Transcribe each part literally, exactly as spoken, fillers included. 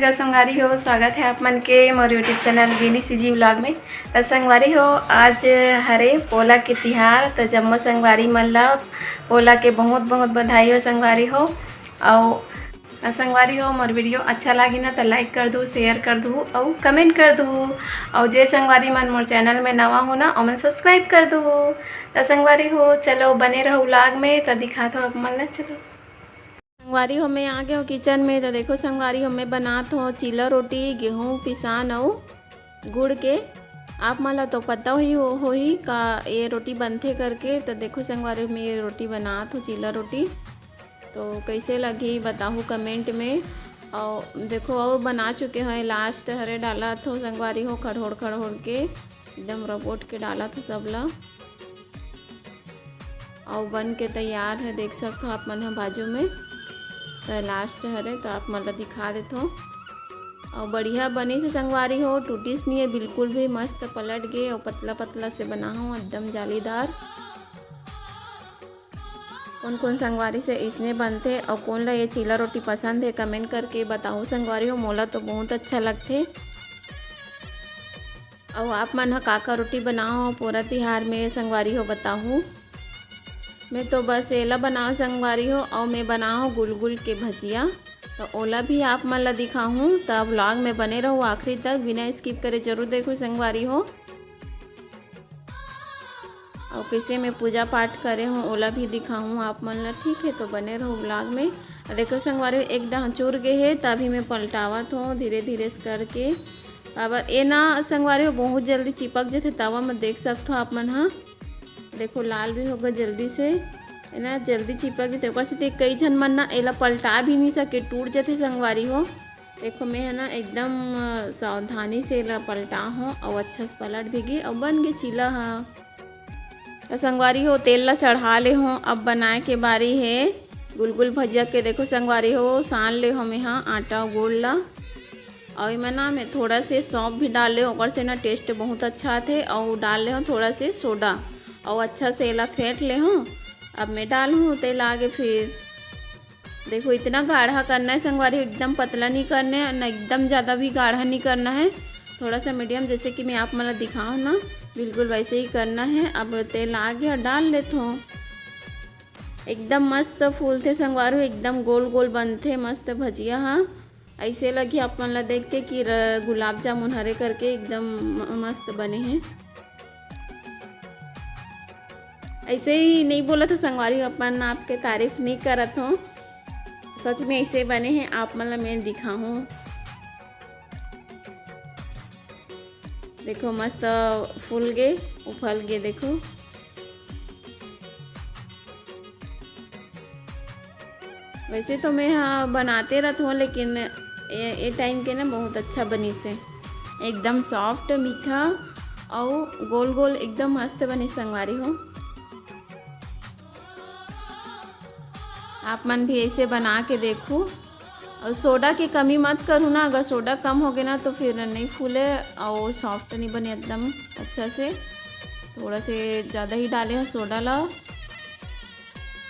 नमस्कार संगवारी हो, स्वागत है आप मन के मोर YouTube channel weeny CG vlog में। त संगवारी हो, आज हरे पोला के तिहार, त जम्मो संगवारी मन ला पोला के बहुत बहुत बधाई हो संगवारी हो। अउ संगवारी हो, मोर वीडियो अच्छा लागी ना त लाइक कर दू, शेयर कर दू अउ कमेंट कर दू। अउ जे संगवारी मन मोर चैनल में नवा हो ना, ओमन सब्सक्राइब कर दू। त संगवारी हो, चलो बने रहो व्लॉग में, त दिखात हो आप मन ला। चलो संगवारी हो, मैं आ गए हो किचन में। तो देखो संगवारी हो, मैं बनात हो चीला रोटी, गेहूं पिसान अउ गुड़ के। आप मन ला तो पता ही हो, होही का ये रोटी बनथे करके। तो देखो संगवारी हो, मैं ये रोटी बनात हो चीला रोटी। तो कैसे लगी बताहू कमेंट में। और देखो और बना चुके हैं, लास्ट हरे डालत हो संगवारी हो, खड़होड़ खड़होड़ के एकदम रपोट के डालत हो सब ला। अउ बन के तैयार है, देख सकत हो आप मन ह बाजू में। तो लास्ट हरे तो आप मन ला दिखा देत हो। अउ बढ़िया बनिस हे संगवारी हो, टूटिस नहीं है बिल्कुल भी, मस्त पलट गे। अउ पतला पतला से बना हो, एकदम जालीदार। कोन कोन संगवारी से इसने बनथे अउ कोन ला ये चीला रोटी पसंद है, कमेंट करके बताओ संगवारी हो। मोला तो बहुत अच्छा लगथे। अउ आप मन ह का का रोटी बनाओ पोला तिहार में संगवारी हो बताहू। मैं तो बस एला बनाओ संगवारी हो, अउ मैं बनाओ गुलगुल के भजिया। तो ओला भी आप मन ला दिखाहूँ, त व्लॉग में बने रहो आखिरी तक, बिना स्किप करे जरूर देखो संगवारी हो। अउ कैसे मैं पूजा पाठ करे हूँ ओला भी दिखाहूँ आप मन ला, ठीक है? तो बने रहो व्लॉग में। अउ देखो संगवारी हो, एक डहर चूर गे हे, त अभी मैं पलटावत हूँ धीरे धीरे से करके। अब ए ना संगवारी हो, बहुत जल्दी चिपक जथे तवा में, देख सकत हो आप मन ह। देखो लाल भी होगा जल्दी से, है ना, जल्दी चिपक जथे। ओकर सेती कई झन मन ना एला पलटा भी नहीं सके, टूट जथे संगवारी हो। देखो मैं है ना एकदम, अ, सावधानी से एला पलटा हो अउ अच्छा से पलट भी गे अउ बन गे चीला ह। त संगवारी हो, तेल ला चढ़ा ले हो, अब बनाए के बारी हे गुलगुल भजिया के। देखो संगवारी हो, सान ले हो मैं हा आटा अउ गुड़ ला, अउ एमा ना मैं थोड़ा से सौंफ भी डाल ले हो, ओकर से ना टेस्ट बहुत अच्छा आथे। अउ डाल ले हो थोड़ा से सोडा, अउ अच्छा से एला फेंट ले हो। अब मैं डाल हूँ तेल आगे फिर। देखो इतना गाढ़ा करना है संगवारी हो, एकदम पतला नहीं करना है, ना एकदम ज़्यादा भी गाढ़ा नहीं करना है, थोड़ा सा मीडियम, जैसे कि मैं आप मन ला दिखाऊँ ना, बिल्कुल वैसे ही करना है। अब तेल आ गया, डाल लेत हो। एकदम मस्त फूलथे संगवारी हो, एकदम गोल गोल बनथे मस्त भजिया ह। ऐसे लगी आप मन ला देख के कि र-, गुलाब जामुन हरे करके एकदम म-, मस्त बने हे। ऐसे ही नहीं बोलत हो संगवारी हो, अपन आपके तारीफ नहीं करत हो, सच में ऐसे बने हैं। आप मन ला मैं दिखाहूँ, देखो मस्त फूल गे, उफल गे, देखो। वैसे तो मैं हा बनाते रहत हूँ, लेकिन ये, ये टाइम के ना बहुत अच्छा बनिस हे, एकदम सॉफ्ट, मीठा अउ गोल गोल एकदम मस्त बनिस संगवारी हो। आप मन भी ऐसे बना के देखो। अउ सोडा के कमी मत करू ना, अगर सोडा कम हो गए ना तो फिर नहीं फूले अउ सॉफ्ट नहीं बने एकदम अच्छा से। थोड़ा से ज़्यादा ही डाले हो सोडा ला,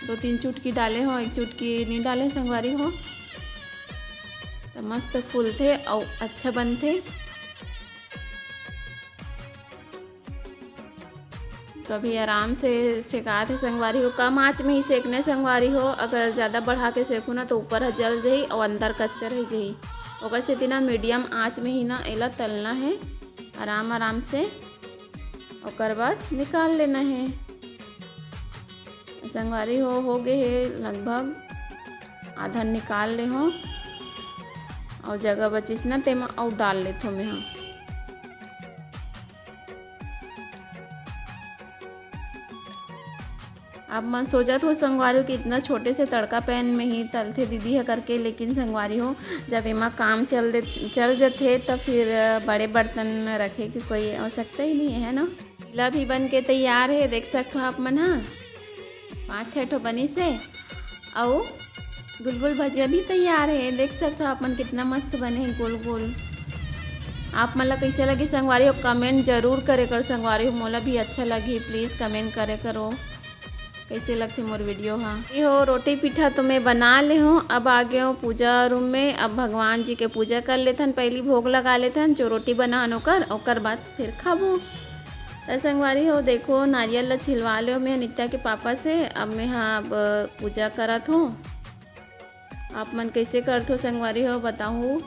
दो तीन चुटकी डाले हो, एक चुटकी नहीं डाले संगवारी हो, तो मस्त फूलथे अउ अच्छा बनथे। तो अभी आराम से सेकात हे संगवारी हो, कम आँच में ही सेकने संगवारी हो। अगर ज़्यादा बढ़ा के सेकू ना तो ऊपर ह जल जही अउ अंदर कच्चा रह जही। ओकर सेती ना मीडियम आँच में ही ना एला तलना है आराम आराम से, ओकर बाद निकाल लेना है। संगवारी हो, हो गए हे लगभग, आधा निकाल ले हो अउ जगह बचिस ना तेमा अउ डाल लेथो मैं हा। आप मन सोचत हो संगवारी हो कि इतना छोटे से तड़का पैन में ही तलथे दीदी ह करके, लेकिन संगवारी हो, जब एमा काम चल दे, चल जथे त फिर बड़े बर्तन रखे के कोई आवश्यकता ही नहीं है, है ना? चीला भी बन के तैयार है, देख सकत हो आप मन हा, पाँच छः ठो बनिस हे। अउ गुलगुल भजिया भी तैयार है, देख सकत हो आप मन कितना मस्त बने हैं गोल गोल। आप मन ला कैसे लगे संगवारी हो, कमेंट जरूर करे करो संगवारी हो, मोला भी अच्छा लगी, प्लीज कमेंट करे करो। कैसे लगथे मोर वीडियो हा। ये हो, रोटी पीठा तो मैं बना ले हूँ। अब आ गए हूँ पूजा रूम में। अब भगवान जी के पूजा कर लेथन, पहली भोग लगा लेथन, जो रोटी बनान ओकर, ओकर बाद फिर खाबो। त संगवारी हो, देखो, नारियल ला छिलवा ले मैं नित्या के पापा से। अब मैं हा अब पूजा करत हूँ। आप मन कैसे करथो संगवारी हो, बताहू।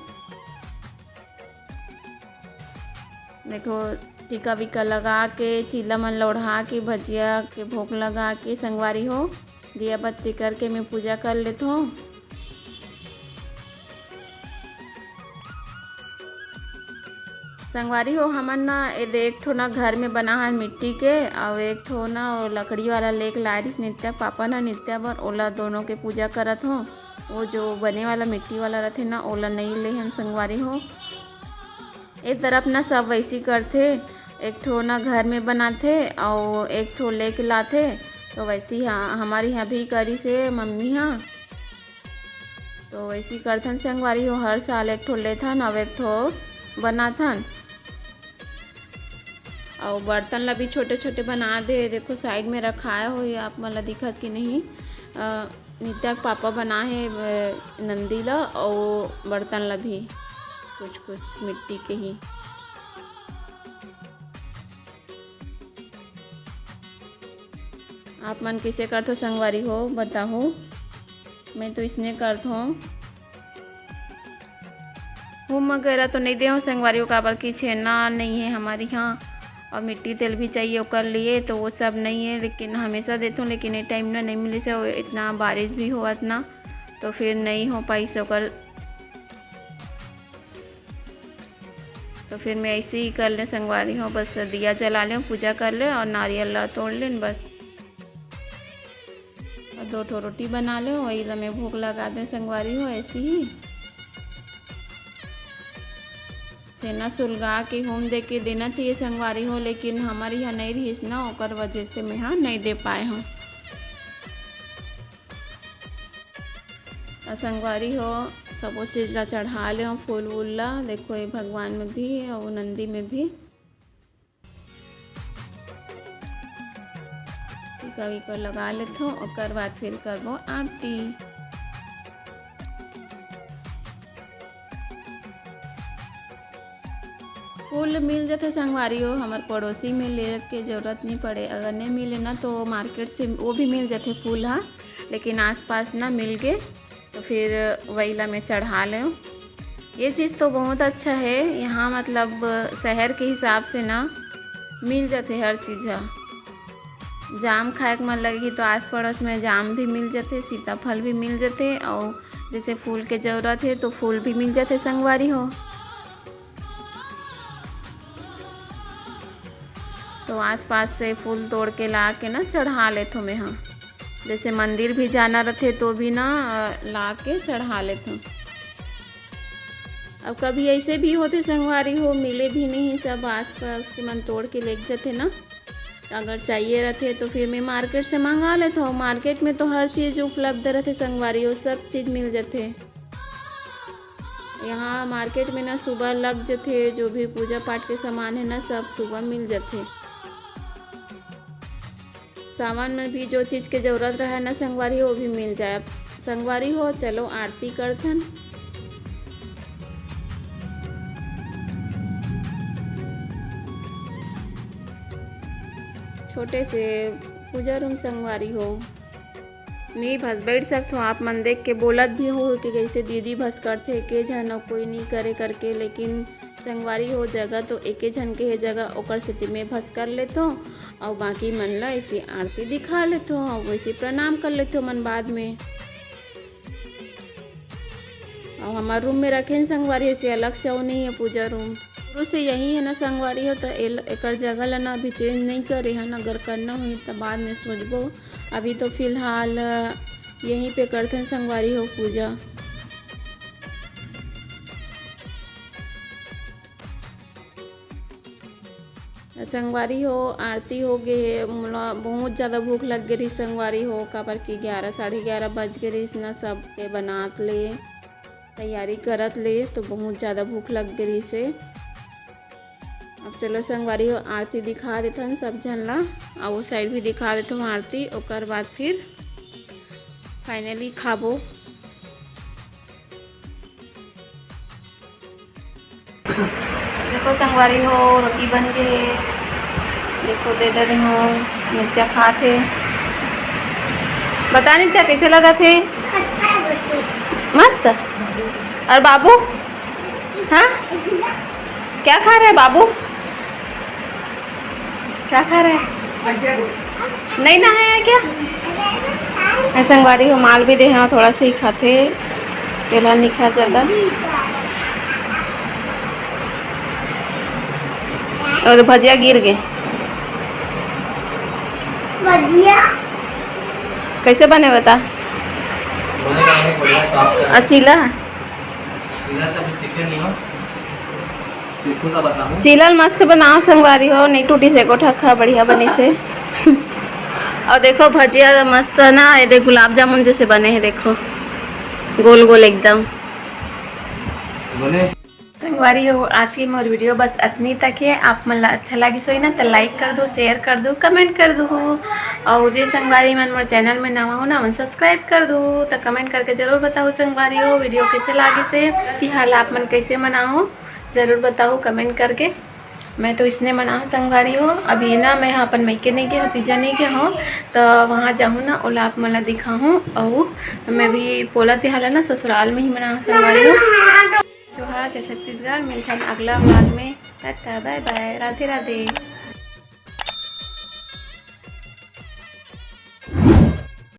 देखो, टीका वीका लगा के, चीला मन लोढ़ा के, भजिया के भोग लगा के, संगवारी हो, दिया बत्ती करके मैं पूजा कर लेथों। संगवारी हो, हमन ना ए दे एक ठो ना घर में बना हन मिट्टी के, अउ एक ठो ना वो लकड़ी वाला लेके लाए रिहिस नित्या के पापा ना नित्या बर, ओला दोनों के पूजा करत हो। वो जो बने वाला मिट्टी वाला रथे ना, ओला नई ले हन संगवारी हो। ए तरफ ना सब वैसी करथे, एक ठो ना घर में बनाथे अउ एक ठो लेके लाथे। तो वैसी हा, हमारे यहाँ भी करिस हे मम्मी हा। तो वैसी करथन संगवारी हो, हर साल एक ठो लेथन अउ एक ठो बनाथन। अउ बर्तन ला भी छोटे छोटे बना दे, देखो साइड में रखाए होही, आप मन ला दिखत कि नहीं। अ, नित्या के पापा बनाए हे, अ, नंदी ला अउ बर्तन ला भी कुछ कुछ मिट्टी के ही। आप मन कइसे करथो संगवारी हो, बताहू। मैं तो इसने करथों। हूम वगैरह तो नहीं दे हूँ संगवारी हो, काबर कि छेना नहीं है हमारे यहाँ, और मिट्टी तेल भी चाहिए ओकर लिए, तो वो सब नहीं है। लेकिन हमेशा देथों, लेकिन ये टाइम ना नहीं मिले से, इतना बारिश भी होवत ना, तो फिर नहीं हो पाई से ओकर। तो फिर मैं ऐसे ही कर ले संगवारी हो, बस दिया जला ले, पूजा कर ले और नारियल ला तोड़ लेन बस। और दो ठो रोटी बना ले, वही ला मैं भोग लगा दे संगवारी हो। ऐसे ही छेना सुलगा के हूम दे के देना चाहिए संगवारी हो, लेकिन हमारे यहाँ नहीं रहिस ना, ओकर वजह से मैं हा नहीं दे पाए हूँ। आ संगवारी हो, सबो चीज ला चढ़ा ले हूँ, फूल वूल ला। देखो, ये भगवान में भी और नंदी में भी। टीका वीका लगा लेथों, ओकर बाद फिर करबो आरती। फूल मिल जथे संगवारी हो, हमर पड़ोसी में ले के जरूरत नहीं पड़े। अगर नहीं मिले ना तो मार्केट से वो भी मिल जथे फूल हा, लेकिन आसपास ना मिल गे तो फिर वही ला मैं चढ़ा लेव। ये चीज़ तो बहुत अच्छा है यहाँ, मतलब शहर के हिसाब से ना मिल जथे हर चीज़ हा। जाम खाए के मन लगही तो आस पड़ोस में जाम भी मिल जथे, सीताफल भी मिल जथे, और जैसे फूल के जरूरत है तो फूल भी मिल जथे संगवारी हो। तो आसपास से फूल तोड़ के ला के ना चढ़ा लेथों मैं हा। जैसे मंदिर भी जाना रथे तो भी ना, अ, ला के चढ़ा लेथों। अब कभी ऐसे भी होथे संगवारी हो, मिले भी नहीं, सब आसपास के मन तोड़ के लेके जथे ना। तो अगर चाहिए रथे तो फिर मैं मार्केट से मंगा लेथों। मार्केट में तो हर चीज़ उपलब्ध रथे संगवारी हो, सब चीज़ मिल जथे। यहाँ मार्केट में ना सुबह लग जथे, जो भी पूजा पाठ के सामान है ना, सब सुबह मिल जथे। सावन में भी जो चीज़ के जरूरत रहे ना संगवारी हो, वो भी मिल जाए। अब संगवारी हो, चलो आरती करथन। छोटे से पूजा रूम संगवारी हो। मैं भस बैठ सकथों, आप मन देख के बोलत भी हो कि कैसे दीदी भस करथे, एके झन अउ कोई नहीं करे करके, लेकिन संगवारी हो, जगह तो एके झन के हे जगह, ओकर सेती मैं भस कर लेथों, अउ बाकी मन ला ऐसे आरती दिखा लेथों, अउ वैसे प्रणाम कर लेथों मन बाद में। अउ हमार रूम में रखे हैं संगवारी हो, से अलग से अउ नहीं है पूजा रूम। शुरू से यही है ना संगवारी हो, तो एल-, एकर जगह ला ना अभी चेंज नहीं करे हन, अगर करना होही तो बाद में सोचबो। अभी तो फिलहाल यहीं पे करथन संगवारी हो पूजा। संगवारी हो, आरती हो गे हे। मोला बहुत ज़्यादा भूख लग गे रहिस संगवारी हो, काबर कि ग्यारह, साढ़े ग्यारह बज गे रहिस ना, सबके बनात ले, तैयारी करत ले, तो बहुत ज़्यादा भूख लग गे रहिस हे। अब चलो संगवारी हो, आरती दिखा देथन सब झन ला, अउ वो side भी दिखा देथन आरती, ओकर बाद फिर finally खाबो। देखो संगवारी हो, रोटी बन गे हे। देखो दे डरे हो, नित्या खात हे। बता नित्या, कैसे लगत हे? अच्छा है बच्चों। मस्त। और बाबू? हाँ, क्या खा रहे हैं बाबू? क्या खा रहे हैं? नहीं नहाया क्या? ए संगवारी हो, माल भी दे हे, थोड़ा सा ही खाथे, केला नहीं खा ज्यादा। और भजिया गिर गए। भजिया कैसे बने बता? बने का है, बढ़िया, साफ कर। आ, चीला? चीला तो अभी चिकन नहीं हो। बिल्कुल का बताऊं। चीला ल मस्त बनाओ संगवारी हो, नहीं टूटी से गोठा खा, बढ़िया बने से। और देखो भजिया मस्त ना, ये देख गुलाब जामुन जैसे बने हैं, देखो गोल गोल एकदम। बने। संगवारी हो, आज के मोर video बस अतनी तक हे। आप मन ला अच्छा लागिस होही ना, त like कर दो, share कर दो, comment कर दो। और जे संगवारी मन मोर channel में नवा हो ना, मन subscribe कर दो। त comment करके जरूर बताओ संगवारी हो, video कैसे लागिस हे, तिहार ला आप मन कैसे मनाओ, जरूर बताओ comment करके। मैं तो इसने मनाहूँ संगवारी हो। अभी ना मैं ह अपन मइके नहीं गे हो, तीजा नहीं गे हो, त वहाँ जाहूँ ना, ओला आप मन ला दिखाहूँ। अउ मैं भी पोला तिहार ला ना ससुराल में ही मनाहूँ संगवारी हो। जोहार, जय छत्तीसगढ़। मिलथन अगला vlog में। Tata, bye bye, Radhe Radhe.